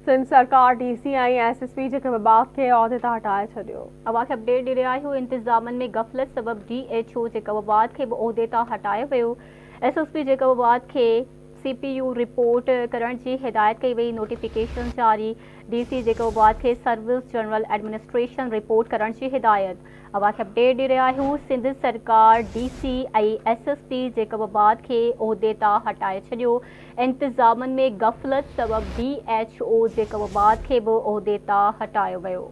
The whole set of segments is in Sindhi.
سنڌ سرڪار D C ۽ S S P Jacobabad کي عهدي تان هٽائي ڇڏيو. اوهان کي اپڊيٽ ڏئي رهيا آهيون انتظامن ۾ غفلت سبب ڊي ايڇ او جيڪب آباد کي به عهدي تان هٽايو ويو، ايس ايس پي جيڪب آباد کي سي پي يو رپورٽ ڪرڻ جي هدايت ڪئي وئي، نوٽيفڪيشن جاري، ڊي سي جيڪب آباد کي سروس جنرل ايڊمنسٽريشن رپورٽ ڪرڻ جي هدايت. اوهان کي اپڊيٽ ڏئي رهيا آهيون سنڌ سرڪار D C ۽ S S P Jacobabad کي عهدي تان هٽائي ڇڏيو، انتظامن ۾ غفلت سبب ڊي ايڇ او جيڪب آباد کي به عهدي تان هٽايو ويو.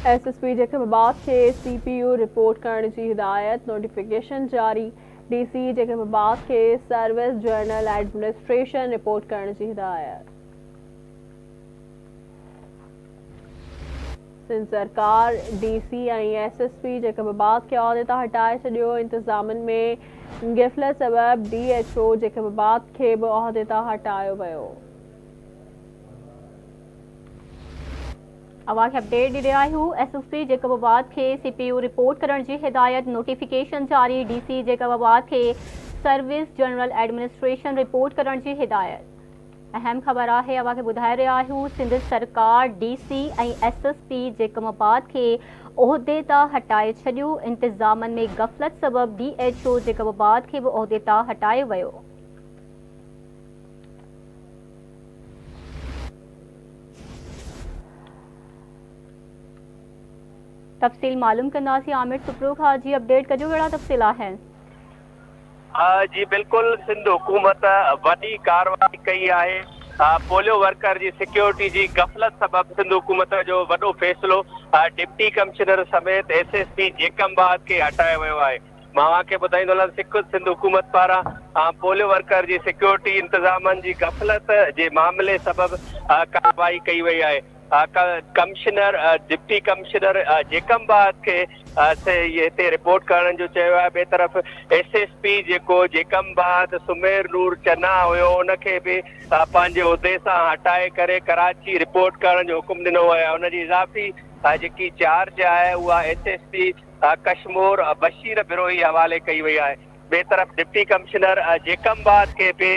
ايس ايس پي جيڪب آباد کي سي پي يو رپورٽ ڪرڻ جي هدايت، نوٽيفڪيشن جاري، ڊي سي جيڪب آباد کي سروس جنرل ايڊمنسٽريشن رپورٽ ڪرڻ جي هدايت. سنڌ سرڪار D C ۽ S S P Jacobabad کي عهدي تان هٽائي ڇڏيو، انتظامن ۾ غفلت سبب ڊي ايڇ او جيڪب آباد کي به عهدي تان هٽايو ويو. اوهان کي اپڊيٽ ڏئي رهيا آهيون ايس ايس پي جيڪب آباد کي سي پي يو رپورٽ ڪرڻ جي هدايت، نوٽيفڪيشن جاري، ڊي سي جيڪب آباد کي سروس جنرل ايڊمنسٽريشن رپورٽ ڪرڻ جي هدايت. اهم خبر آهي اوهان کي ٻڌائي رهيا آهيون سنڌ سرڪار D C ۽ S S P Jacobabad کي عهدي تان هٽائي ڇڏيو، انتظامن ۾ غفلت سبب ڊي ايڇ او جيڪب آباد کي به عهدي تان هٽايو ويو. تفصيل معلوم ڪنداسين عامر سپرو کان جي اپڊيٽ ڪجو ڪهڙا تفصيل آهن. جي بلڪل سنڌ حڪومت وڏي ڪارروائي ڪئي آهي پوليو ورڪر جي سيڪيورٽي جي غفلت سبب سنڌ حڪومت جو وڏو فيصلو ڊپٽي ڪمشنر سميت ايس ايس پي جيڪب آباد کي هٽايو ويو آهي مان اوهان کي ٻڌائيندو هلان سک سنڌ حڪومت پاران پوليو ورڪر جي سيڪيورٽي انتظامن جي غفلت جي معاملي سبب ڪارروائي ڪئي وئي آهي ڪمشنر ڊپٽي ڪمشنر جيڪب آباد کي هتي رپورٽ ڪرڻ جو چيو آهي ٻئي طرف ايس ايس پي جيڪو جيڪب آباد سمير نور چنا هيو ان کي به پنهنجي عهدي سان هٽائي ڪري ڪراچي رپورٽ ڪرڻ جو حڪم ڏنو ويو آهي ان جي اضافي جيڪي چارج آهي اها S S P Kashmore Bashir Brohi حوالي ڪئي وئي آهي ٻئي طرف ڊپٽي ڪمشنر جيڪب آباد کي به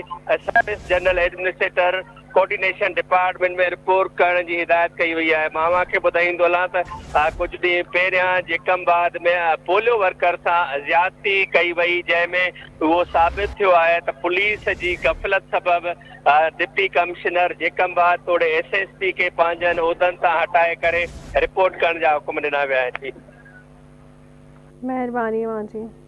service general administrator coordination department ۾ report ڪرڻ جي هدايت ڪئي وئي آهي. مان اوهان کي ٻڌائيندو هلان ته ڪجهه ڏينهن پهريان جيڪب آباد ۾ پوليو ورڪر سان زيادتي ڪئي وئي جنهن ۾ اهو ثابت ٿيو آهي ته پوليس جي غفلت سبب ڊپٽي ڪمشنر جيڪب آباد توڙي ايس ايس پي کي پنهنجن عهدن تان هٽائي ڪري رپورٽ ڪرڻ جا حڪم ڏنا ويا آهن. مهرباني اوهان جي.